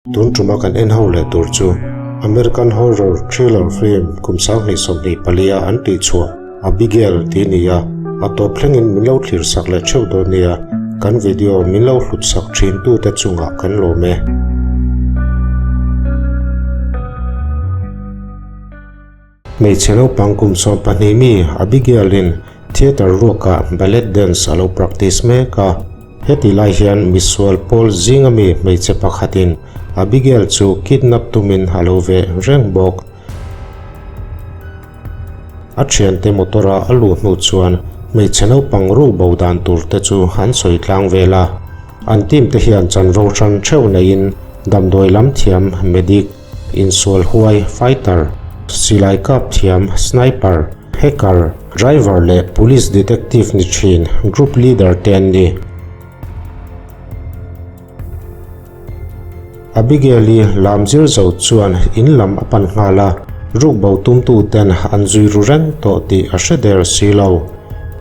Tun tuma kan en ho leh tur chu American horror thriller film kum 2024 a an tih chhuah Abigail tih a ni a, a tawp thlengin min lo thlir sak leh theuh dawn nia, kan video min lo hlut sak thin tute chungah kan lawm e. Hmeichhe naupang kum 12 mi Abigail-in theatre ruakah ballet dance a lo practice mek a. Heti lai hian misual pawl zinga mi hmeichhe pakhatin Abigail chu kidnap tumin a lo veh reng bawk. A thiante motor-a a luh hnu chuan hmeichhe naupang ruk bo dan tur te chu an sawi tlang vel a. An team te hian chanvo hran theuh neiin damdawi lam thiam medic, Insual huai, fighter, silai kap thiam, sniper, hacker, driver leh police detective ni thin group leader te an ni. Abigail-i lam zir zo chuan in lam a pan nghal a, rukbo tumtu ten an zui ru reng tawh tih a hre der si lo.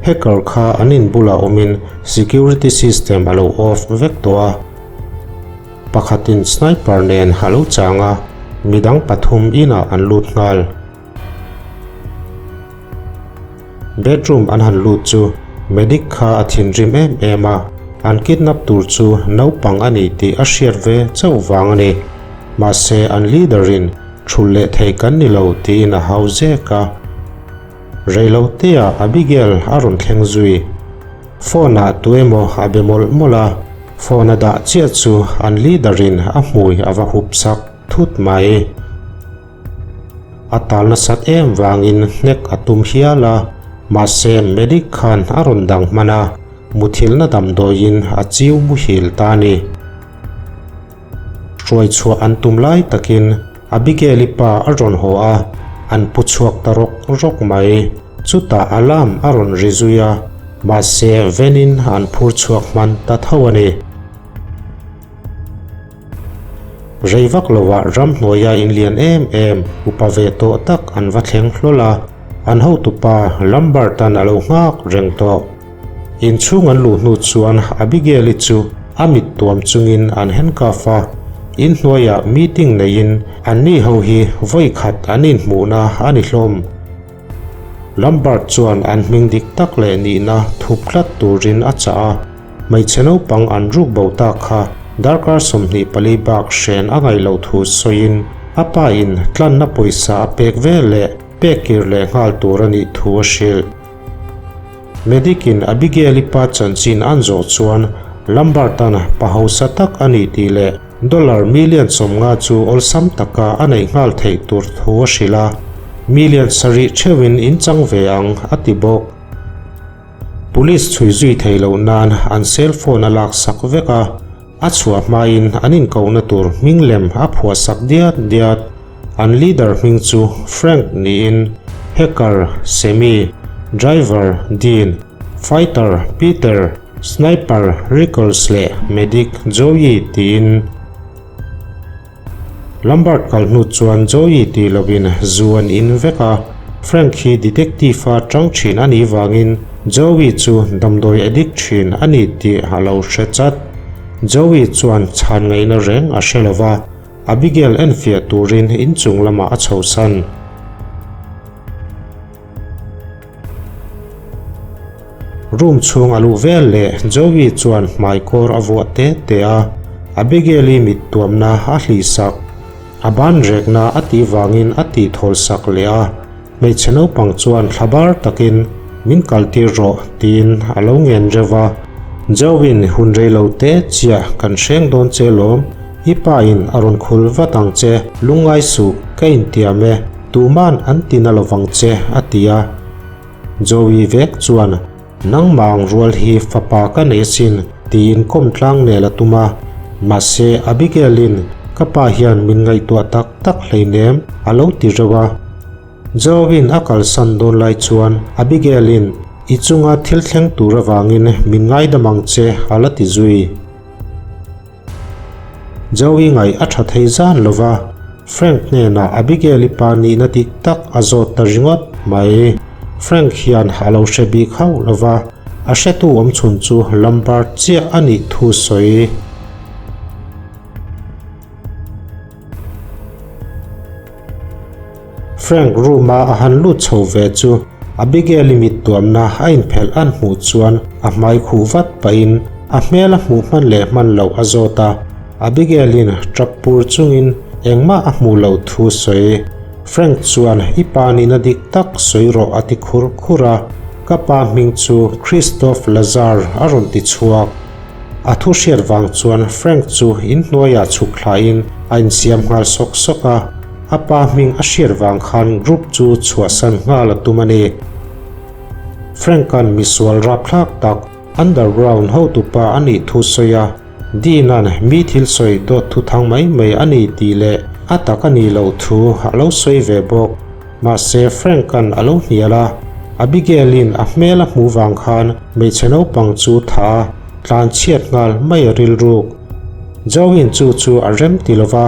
Hacker kha an in bulah awmin security system a lo off vek tawh a. Pakhatin sniper nen a lo chang a, midang pathum inah an lut nghal. Bedroom an han lut chu medic kha a thinrim em em a, an kidnap tur chu naupang a ni tih a hriat ve chauh vang a ni. Mahse an leader in thulh leh thei kan ni lo tiin a hau zek a. Reiloteah Abigail a rawn thleng zui. Phone ah tuemaw a be mawlh mawlh a, phone a dah chiah chu an leader in a hmui a va hup sak thut mai. A tal nasat em vangin hnek a tum hial a, mahse medic khan a rawn dang hman a, muthilhna damdawiin a chiu muhil ta a ni. Hruai chhuah an tum lai takin Abigail-i pa a rawn haw a, an pu chhuak ta rawk rawk mai. Chutah alarm a rawn ri zui a, mahse van-in an phur chhuak hman ta tho a ni. Rei vak lovah ramhnuaia inlian em em upa ve tawh tak an va thleng hlawl a, an hotupa Lambert-a'n a lo nghak reng tawh. Inchhung an luh hnu chuan Abigail-i chu a mit tuam chungin an handcuff a, inhnuaiah meeting neiin anni ho hi vawi khat an inhmuhna a ni hlawm. Lambert chuan an hming dik tak leh nihna thup tlat turin a chah a, hmeichhe naupang an ruk bo tak kha darkar 24 bak hren a ngaih loh thu sawiin a pa in tlanna pawisa a pek veleh pek kir leh nghal tur a nih thu a hrilh. Medic-in Abigail-i pa chanchin an zawh chuan Lambert-a'n pa hausa tak a ni tih leh dollar million 50 chu awlsam taka a neih nghal theih tur thu a hrilh a, million sarih theuhin in chang ve ang a ti bawk. Police chhui zui thei loh nan an cell phone a laksak vek a. A chhuah hmain an inkohna tur hming lem a phuah sak diat diat. An leader hming chu Frank niin Hacker, Sammy, Driver, Dean, Fighter, Peter, Sniper, Rickles leh Medic, Joey tiin. Lambert kal hnu chuan Joey tih lovin zu an in vek a, Frank hi detective a tang thin a nih vangin Joey chu damdawi addict thin a ni tih a lo hre chat. Joey chuan chhan ngaihna reng a hre lova, Abigail enfiah turin inchung lamah a chhohsan. Room chhung a luh vel leh Joey chuan hmai kawr a vuah te te a, Abigail-i mit tuamna a hlih sak. A ban rekna a tih vangin a tih thawl sak leh a, hmeichhe naupang chuan thla bar takin min kal tir rawh tiin a lo ngen reuh a. Joey-in hun rei lo te chiah kan hreng dawn che lawm, i pa in a rawn khul vat ang che, lungngai suh ka intiam e, tuman an ti na lovang che a ti a. Joey vek chuan, Nangmah ang rual hi fapa ka nei asin, tiin kawm tlang nel a tum a. Mahse, Abigail-in, Ka pa hian min ngaihtuah tak tak hleinem, a lo ti reuh a. Joey-in a kalsan dawn lai chuan Abigail-in, I chunga thil thleng tur avangin min ngaidam ang che, a la ti zui. Joey ngaih a tha thei zan lo va, Frank hnenah Abigail-i pa nihna dik tak a zawt ta ringawt mai. Frank hian a lo hre bik hauh lo va, a hretu awmchhun chu Lambert chiah a nih thu sawi. Frank room-a a han lut chho ve chu Abigail-i mit tuamna a inphelh an hmuh chuan a hmai khuh vat pahin a hmel a hmuh hman leh hman loh a zawt a. Abigail-in tap pur chungin engmah a hmuh loh thu sawi. Frank chuan i pa nihna dik tak sawi rawh a ti khur khur a, ka pa hming chu Christoph Lazar a rawn ti chhuak. A thu hriat vang chuan Frank chu inhnuaiah chhuk thlain a insiam nghal sawk sawk a, a pa hming a hriat vang khan group chu chhuahsan nghal a tum a ni. Frank-a'n misual rapthlak tak underground hotupa a nih thu sawi a, Dean-a'n mi thil sawi dawt thu thang mai mai a ni tih leh a tak a nih loh thu a lo sawi ve bawk. Mahse Frank-a'n a lo hnial a, Abigail-in a hmel a hmuh vang khan hmeichhe naupang chu tha a tlan chhiat nghal mai a rilruk. Joe-in chu chu a rem ti lo va,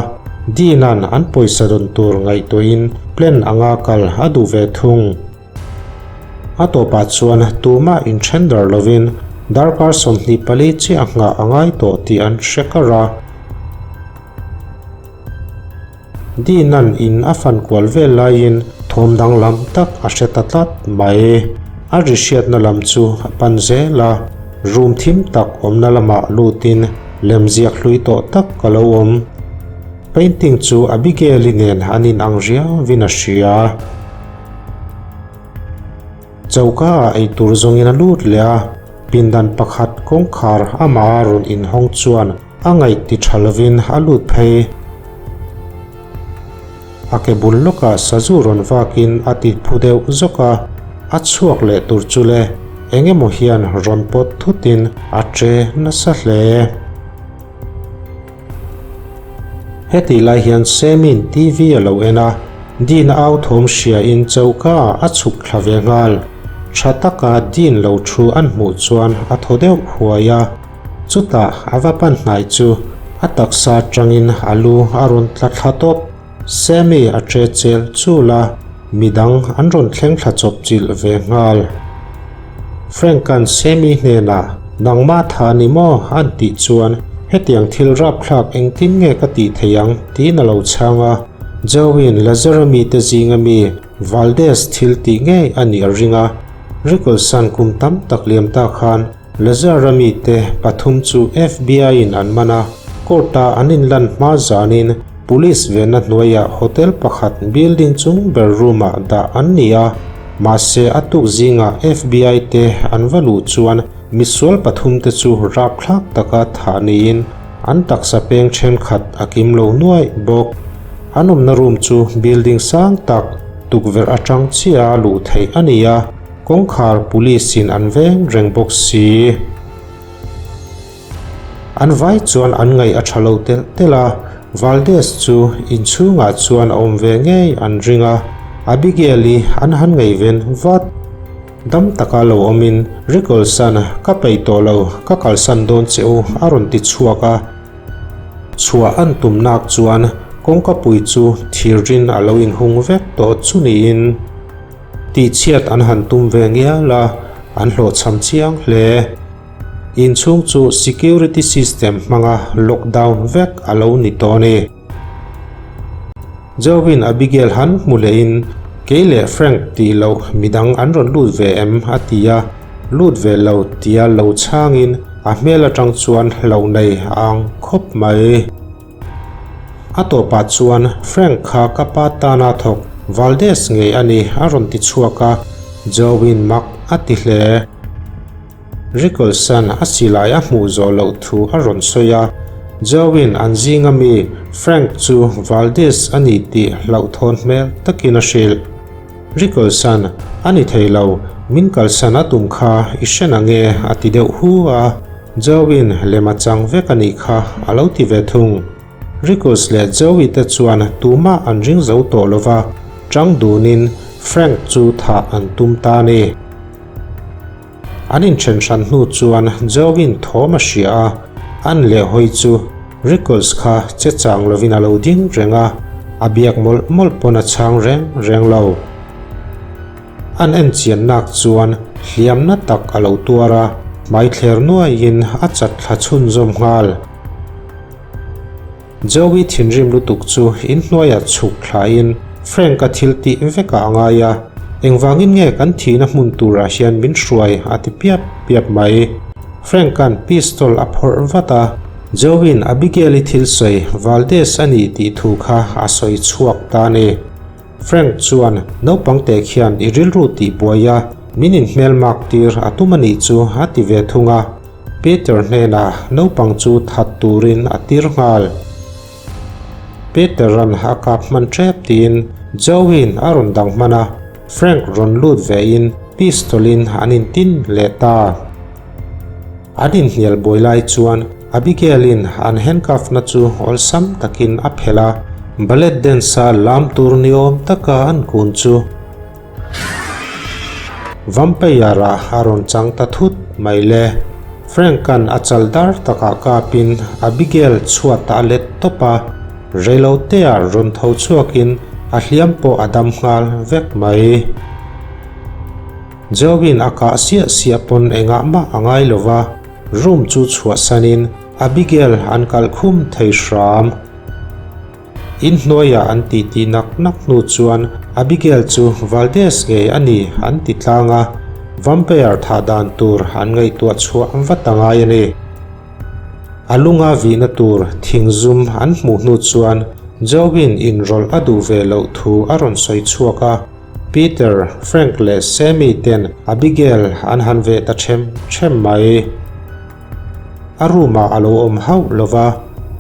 Dean-a'n an pawisa dawn tur ngaihtuahin plan anga kal a duh ve thung. A tawpah chuan tumah inthen dar lovin darkar 24 chiah nghah a ngai tawh tih an hre kar a. Dina'n in a fan kual vel laiin thawm danglam tak a hre ta tlat mai. A ri hriatna lam chu a pan zel a, room thim tak awmna lamah lutin lemziak hlui tawh tak a lo awm. Painting chu Abigail-i nen an inang riauvin a hria. Choka ah eitur zawngin a lut leh a, pindan pakhat kawngkhar amah a rawn inhawng chuan a ngaih ti tha lovin a lut phei. A ke bul lawkah sazu rawn vakin a ti phu deuh zawk a, a chhuak leh tur chu le eng emaw hian rawn pawt thutin a che nasa hle. Hetih lai hian Semi'n TV a lo en a, Dean a au thawm hriain choka ah a chhuk thla ve nghal. Tha taka Dean lo thu an hmuh chuan a thaw deuh huai a, chutah a va pan hnai chu a taksa atangin a lu a rawn tla thla tawp. Sammy a che chel chul a, midang an rawn thleng thla chawp chilh ve nghal. Frank-a'n Sammy hnenah, Nangmah tha ni maw? a'n tih chuan, Hetiang thil rapthlak engtin nge ka tih theih ang? tiin a lo chhang a. Joey-in Lazara mite zinga mi Valdez thil tih ngei a nih a ring a. Rickles-a'n kum tam tak liam ta khan Lazara mite pathum chu FBI-in an man a, court-a an inlan hma zanin Police venna hnuaiah hotel pakhat building chung ber room-ah dah an ni a, mahse a tuk zingah FBI te an va luh chuan misual pathumte chu rapthlak taka thah niin an taksa peng thenkhat a kim lo nuaih bawk. An awmna room chu building sang tak tukverh atang chiah a luh theih a ni a, kawngkhar police-in an veng reng bawk si. An vai chuan an ngaih a tha lo telh telh a, Valdez chu inchhungah chuan a awm ve ngei an ring a, Abigail-i an han ngaihven vat. Dam taka lo awmin Rickles-a'n ka peih tawh lo, ka kalsan dawn che u a rawn ti chhuak a. Chhuah an tum nak chuan kawngkapui chu thirrin a lo inhung vek tawh chu niin tihchhiat an han tum ve ngial a, an hlawhchham chiang hle. Inchhung chu security system hmanga lockdown vek a lo ni tawh a ni. Joe-in Abigail han hmu lehin, Kei leh Frank tih loh midang an rawn lut ve em? a ti a, lut ve lo tia lo chhangin a hmel atang chuan hlauh nei a ang khawp mai. A tawpah chuan Frank kha ka pa tana thawk Valdez ngei a ni a rawn ti chhuak a, Joe-in mak a ti hle. Rickles-a'n a silai a hmuh zawh loh thu a rawn sawi a, Joe-in an zinga mi Frank chu Valdez a ni tih hlauhthawn hmel takin a hrilh. Rickles-a'n, A ni thei lo, min kalsan a tum kha i hre na nge a ti deuh hu a, Joe-in lem a chang vek a nih kha a lo ti ve thung. Rickles leh Joey te chuan tumah an ring zo tawh lo va, chang dunin Frank chu thah an tum ta a ni. An inthen hran hnu chuan Joey-in thawm a hria a, an leh hawi chu Rickles kha che chang lovin a lo ding reng a, a biak mawlh mawlh pawn a chhang reng reng lo. An en chian nak chuan hliamna tak a lo tuar a, hmaithler nuaiin a chat thla chhunzawm nghal. Joey thinrim lutuk chu inhnuaiah chhuk thlain. Frank-a thil tih vekah a ngai a, Engvangin nge kan thihna hmun turah hian min hruai a ti piap piap mai. Frank-a'n pistol a phawrh vat a, Joe-in Abigail-i thil sawi Valdez a ni tih thu kha a sawi chhuak ta a ni. Frank chuan naupang te khian i rilru tih buai a, min inhmelmak tir a tum a nih chu a ti ve thung a. Peter hnenah naupang chu that turin a tir nghal. Peter-a'n a kap hman tep tiin Joe-in a rawn dang hman a, Frank rawn lut vein pistol-in an intin leh ta. An inhnial buai lai chuan Abigail-in an handcuff-na chu awlsam takin a phelh a, ballet dance-a lam tur ni awm taka an kun chu Vampire-ah a rawn chang ta thut mai le. Frank-a'n a chal dar takah kapin Abigail chhuatah a let tawp a, reiloteah rawn tho chhuakin a hliam pawh a dam nghal vek mai. Joe-in a kah siah siah pawn engah mah a ngai lo va, room chu chhuahsanin Abigail an kalh khum thei hram. Inhnuaiah an titi nak nak hnu chuan Abigail chu Valdez ngei a ni an ti tlang a, vampire thah dan tur an ngaihtuah chhuah vat a ngai a ni. A lunga vihna tur thing zum an hmuh hnu chuan Joe-in inrawlh a duh ve loh thu a rawn sawi chhuak a, Peter, Frank leh Sammy ten Abigail an han veh ta ṭhem ṭhem mai. A room ah a lo awm hauh lo va,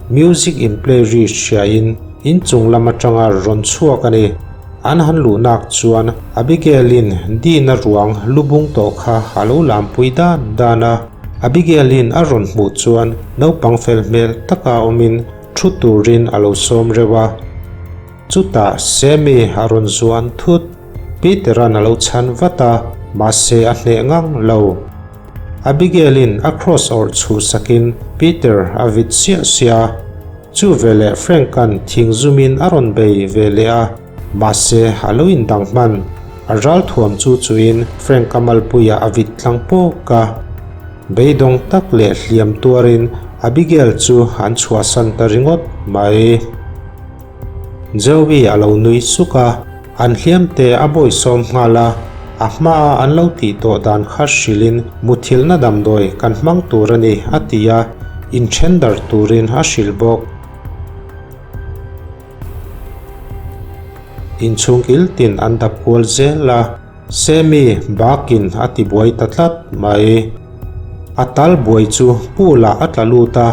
music in play ri hriain inchung lam atanga rawn chhuak a ni. An han luh nak chuan Abigail-in Dean-a ruang lu bung tawh kha a lo lampui dan dan a. Abigail-in a rawn hmuh chuan naupang fel hmel taka awmin thu turin a lo sawm reuh a. Chutah Sammy a rawn zuan thut. Peter-a'n a lo chhan vat a, mahse a hneh ngang lo. Abigail-in a cross awrh chhuhsakin Peter a vit siah siah a, chu veleh Frank-a'n thing zumin a rawn bei ve leh a, mahse a lo indang hman. A ral thuam chu chuin Frank-a malpuiah a vit tlang pawk a. Beidawng tak leh hliam tuarin Abigail chu an chhuahsan ta ringawt mai. Joey a lo nui suk a, an hliam te a bawisawm nghal a, a hmaa an lo tih tawh dan kha hrilhin muthilhna damdawi kan hmang tur a ni a ti a, inthen dar turin a hrilh bawk. Inchhung kil tin an dap kual zel a. Sammy bakin a ti buai ta tlat mai. A tal buai chu pool ah a tla lut a,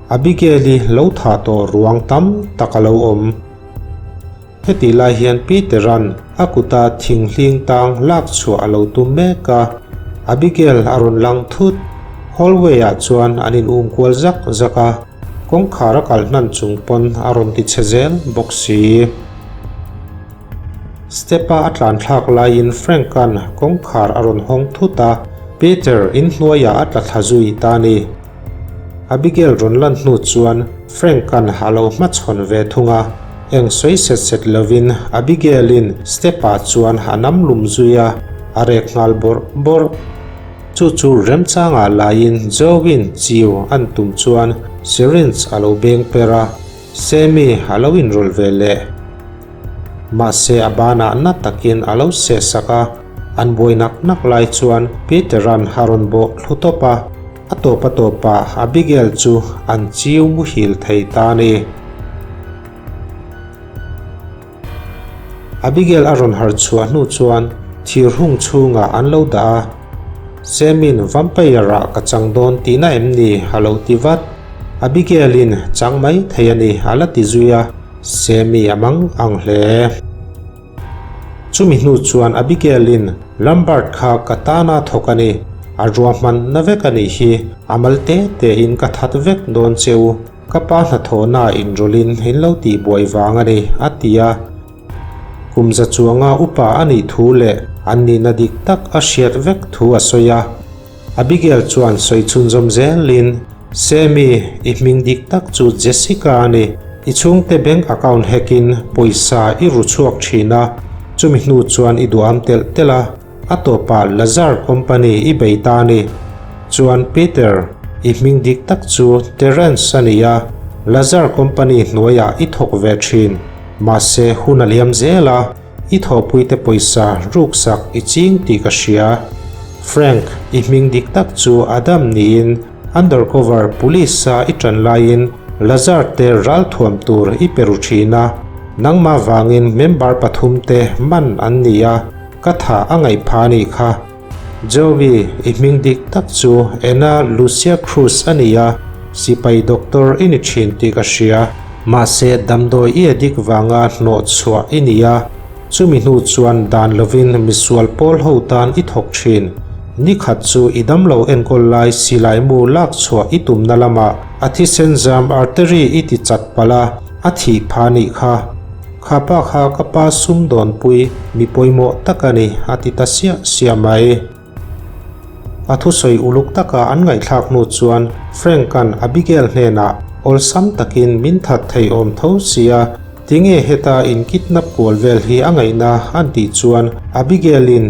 Abigail-i lo thah tawh ruang tam tak a lo awm. Hetih lai hian Peter-a'n a kuta thing hling tang lak chhuah a lo tum mek a, Abigail a rawn lang thut. Hallway ah chuan an in um kual zak zak a, kawngkhar a kal hnan chung pawn a rawn ti chhe zel bawk si. Step-a a tlan thlak laiin Frank-a'n kawngkhar a rawn hawng thut a, Peter inhnuaiah a tla thla zui ta a ni. Abigail rawn lan hnu chuan Frank-a'n a lo hmachhawn ve thung a, eng sawi set set lovin Abigail-in step-ah chuan a nam lum zui a, a rek nghal bawrh bawrh. Chu chu remchangah laiin Joe-in chiu an tum chuan syringe a lo beng per a, Sammy a lo inrawlh ve leh. Mahse a banah na takin a lo seh sak a, an buai nak nak lai chuan Peter-a'n a rawn bawh thlu tawp a, a tawp a tawpah Abigail chu an chiu muhil thei ta a ni. Abigail a rawn harh chhuah hnu chuan thir hung chhungah an lo dah a, Sam-in vampire-ah ka chang dawn tihna em ni a lo ti vat. Abigail-in chang mai thei a ni a la ti zui a. Sammy a mang ang hle. Chumi hnu chuan Abigail-in Lambert kha ka tana thawk a ni, a ruahman na vek a nih hi, a mal te te in ka that vek dawn che u, ka pa hnathawhna inrawlhin in lo tih buai vang a ni, a ti a. Kum za chuanga upa a nih thu leh an nihna dik tak a hriat vek thu a sawi a. Abigail chuan sawi chhunzawm zelin, Sammy, i hming dik tak chu Jessica a ni. I chhungte bank account hack in pawisa i ru chhuak thin a, chumi hnu chuan i duham telh telh a, a tawpah Lazar company i bei ta a ni. Chuan Peter, i hming dik tak chu Terence a ni a, Lazar company hnuaiah i thawk ve thin. Mahse hun a liam zel a, i thawhpuite pawisa ruksak i ching tih ka hria. Frank, i hming dik tak chu Adam niin undercover police-a i ṭan laiin Lazar te ralthuam tur i pe ru ṭhin a, nangmah vangin member pathumte man an ni a, ka thah a ngaih pha a nih kha. Joey, i hming dik tak chu Anna Lucia Cruz a ni a, sipai doctor i ni thin tih ka hria. Mahse, damdawi i addict vanga hnawh chhuah i ni a, chumi hnu chuan dan lovin misual pawl ho tan i thawk thin. Ni khat chu i damlo enkawl lai silai mu lak chhuah i tumna lamah a thisen zam artery i ti chat palh a, a thih pha nih kha. Kha pa kha ka pa sumdawnpui mi pawimawh tak a ni, a ti ta siah siah mai. A thusawi uluk taka an ngaihthlak hnu chuan Frank-a'n Abigail hnenah awlsam takin min that thei awm tho sia, tinge heta in kidnap kual vel hi a ngaihna an tih chuan Abigail-in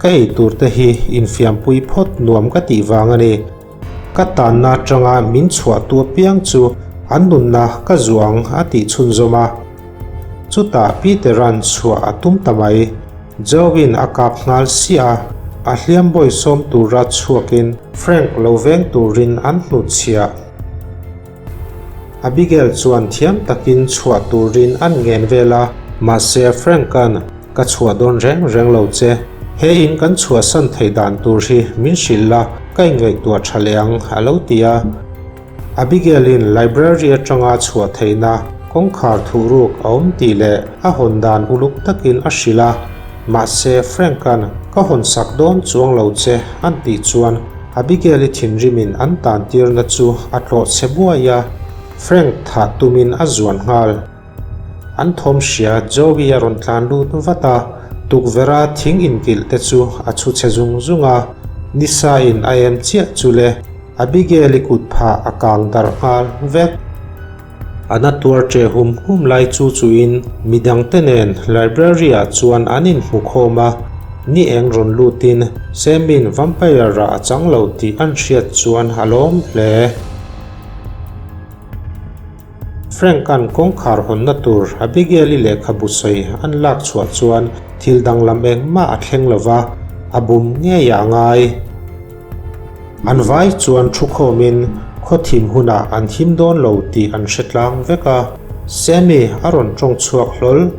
ka ei tur te hi infiampui phawt nuam ka tih vang a ni. Ka tanna atanga min chhuah tu apiang chu an nunna ka zuang a tih chhunzawm a. Chutah Peter-a'n chhuah a tum ta mai. Joe-in a kap nghal siah a, a hliam bawi sawm tura chhuakin Frank lo veng turin an hnutchhiah. Abigail chuan thiam takin chhuah turin an ngen vel a, mahse Frank-a'n Ka chhuah dawn reng reng lo che, he in kan chhuahsan theih dan tur hi min hrilh la, ka inngaihtuah tha leh ang, a lo ti a. Abigail-in library atanga chhuah theihna kawngkhar thuhruk a awm tih leh a hawn dan uluk takin a hrilh a, mahse Frank-a'n ka hawn sak dawn chuang lo che an tih chuan Abigail-i thinrimin an tantirna chu a tlawh chhe buai a, Frank thah tumin a zuan nghal. An thawm hria Joey a rawn tlan lut vat a, tukverha thing inkilh te chu a chhu chhe zung zung a, nisa in a em chiah chu le, Abigail-i kut phah a kang darh nghal vek. A na tuar che hum hum lai chu chuin midangte nen library ah chuan an inhmu khawm a, ni eng rawn lutin Sam-in vampire-ah a chang lo tih an hriat chuan a lawm hle. Frank-a'n kawngkhar hawnna tur Abigail-i lehkhabu sawi an lak chhuah chuan thil danglam engmah a thleng lo va, a bum ngei a ngai. An vai chuan thu khawmin khaw thim hunah an him dawn lo tih an hre tlang vek a, Sammy a rawn tawng chhuak hlawl.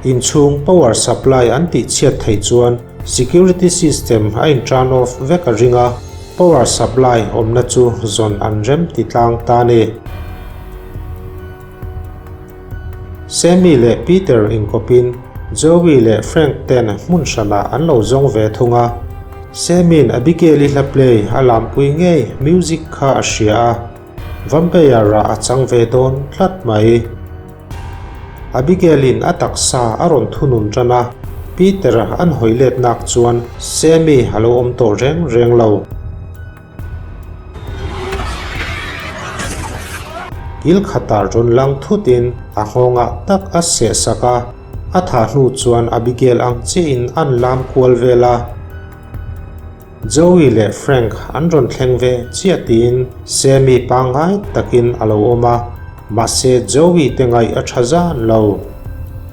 Inchhung power supply an tih chhiat theih chuan security system a in turn off vek a ring a, power supply awmna chu zawn an rem ti tlang ta a ni. Sammy leh Peter inkawpin Joey leh Frank ten hmun hranah an lo zawng ve thung a, Sammy-in Abigail-i hla play a lampui ngei music kha a hria a, Vampire-ah a chang ve dawn tlat mai. Abigail-in a taksa a rawn thunun tan a, Peter an hawi let nak chuan Sammy a lo awm tawh reng reng lo. Kil khatah rawn lang thutin a nghawngah tak a seh sak a, a thah hnu chuan Abigail ang chiahin an lam kual vel a. Joey leh Frank an rawn thleng ve chiah tiin Sammy pangngai takin a lo awm a, mahse Joey te ngaih a tha zan lo.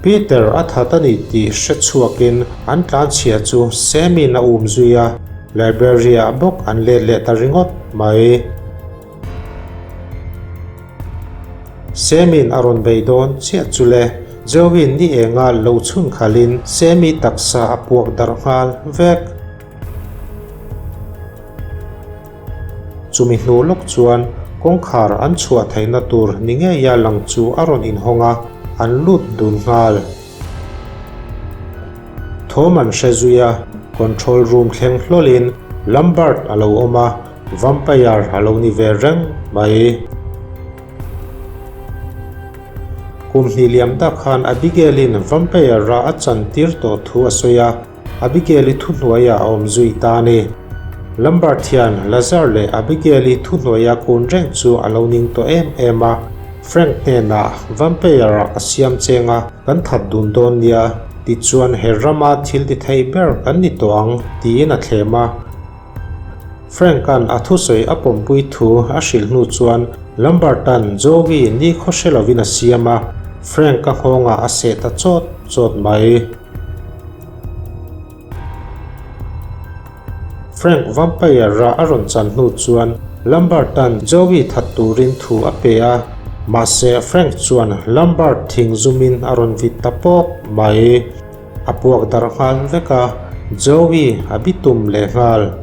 Peter a that a ni tih hre chhuakin an tlanchhia chu Sammy-in a um zui a, library-ah bawk an let leh ta ringawt mai. Sammy-in a rawn bei dawn chiah chu le, Joey-in ni enga lo chhun khalhin Sammy taksa a puak darh nghal vek. Chumi hnu lawk chuan kawngkhar an chhuah theihna tur ni ngeia lang chu a rawn inhawng a, an lut dun nghal. Thawm an hre zui a, control room thleng hlawlin Lambert a lo awm a, vampire a lo ni ve reng mai. Kum hnih liam tak khan Abigail-in vampire-a a chantir tawh thu a sawi a, Abigail-i thuhnuaiah a awm zui ta a ni. Lambert hian Lazar leh Abigail-i thuhnuaia kun reng chu a lo ning tawh em em a, Frank hnenah Vampire-ah ka siam cheng a, kan that dun dawn nia, tichuan he rama thil ti thei ber kan ni tawh ang, tiin a thlem a. Frank-a'n a thusawi a pawmpui thu a hrilh hnu chuan Lambert-a'n Joey ni khaw hre lovin a siam a. Frank-a nghawngah a seh ta chawt chawt mai. Frank vampire-a a rawn chan hnu chuan Lambert-a'n Joey that turin thu a pe a, mahse Frank chuan Lambert thing zumin a rawn vit ta pawp mai. A puak darh nghal vek a, Joey a bitum leh nghal.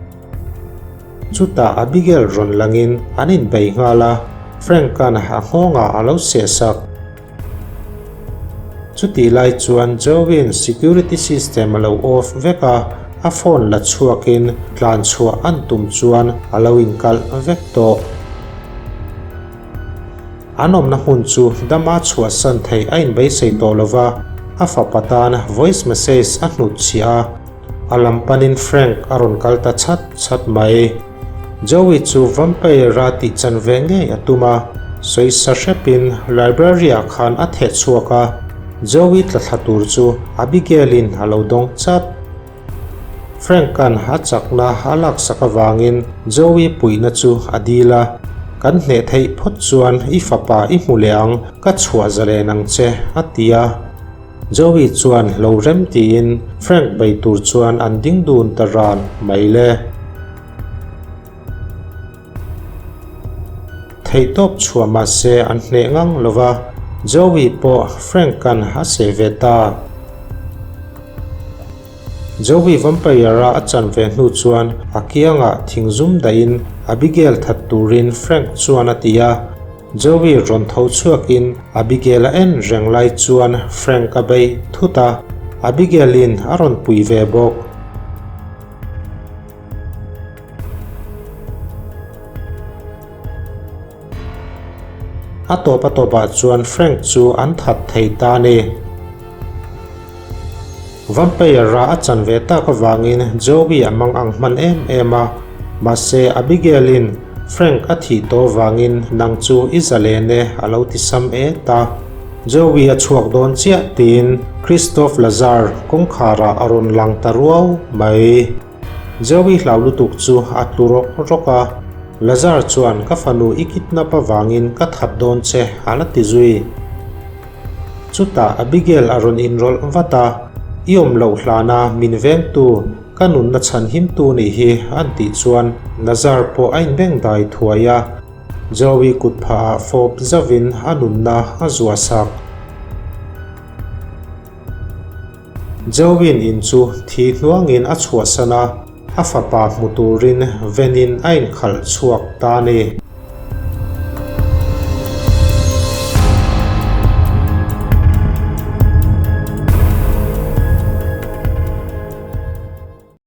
Chutah Abigail rawn langin an inbei nghal a, Frank-a'n a nghawngah a lo sehsak. Chutih lai chuan Joey-in security system a lo off vek a, a phone la chhuakin tlan chhuah an tum chuan a lo inkalh vek tawh. An awmna hmun chu dama chhuahsan theih a inbeisei tawh lo va, a fapa tan voice message a hnutchhiah a, A lam panin Frank a rawn kal ta chhat chhat mai. Joey chu vampire a tih chan ve ngei a tum a, sawisa hrepin library ah khan a theh chhuak a, Joey tla thla tur chu Abigail in a lo dawng chat. Frank-a'n a chakna a laksak avangin Joey puihna chu a dil a, Kan hneh theih phawt chuan i fapa i hmu leh ang, ka chhuah zalen ang che, a ti a. Joey chuan lo rem tiin Frank bei tur chuan an ding dun ta ran mai le. Theihtawp chhuah mahse an hneh ngang lo va, Joey pawh Frank-a'n a seh ve ta. Joey vampire-a a chan ve hnu chuan a kiangah thing zum dahin Abigail that turin Frank chuan a ti a. Joey rawn tho chhuakin Abigail a en reng lai chuan Frank a bei thut a, Abigail-in a rawn pui ve bawk. A tawp a tawpah chuan Frank chu an that thei ta a ni. Vampire-a a chan ve tak avangin Joey a mang ang hman em em a, mahse Abigail-in Frank a thih tawh avangin nang chu i zalen e a lo ti sam et a. Joey a chhuak dawn chiah tiin Christoph Lazar kawngkharah a rawn lang ta ruau mai. Joey hlau lutuk chu a tlu rawk rawk a, Lazar chuan ka fanu i kidnap avangin ka that dawn che a la ti zui. Chutah Abigail a rawn inrawlh vat a, I awm loh hlana min vengtu, ka nunna chhanhimtu nih hi an tih chuan Nazar pawh a inbeng dai thuai a, Joey kut phah ah fawp zauhin a nunna a zuahsak. Joey-in in chu thi hnuangin a chhuahsan a, a fapa hmu turin venin a inkhalh chhuak ta a ni.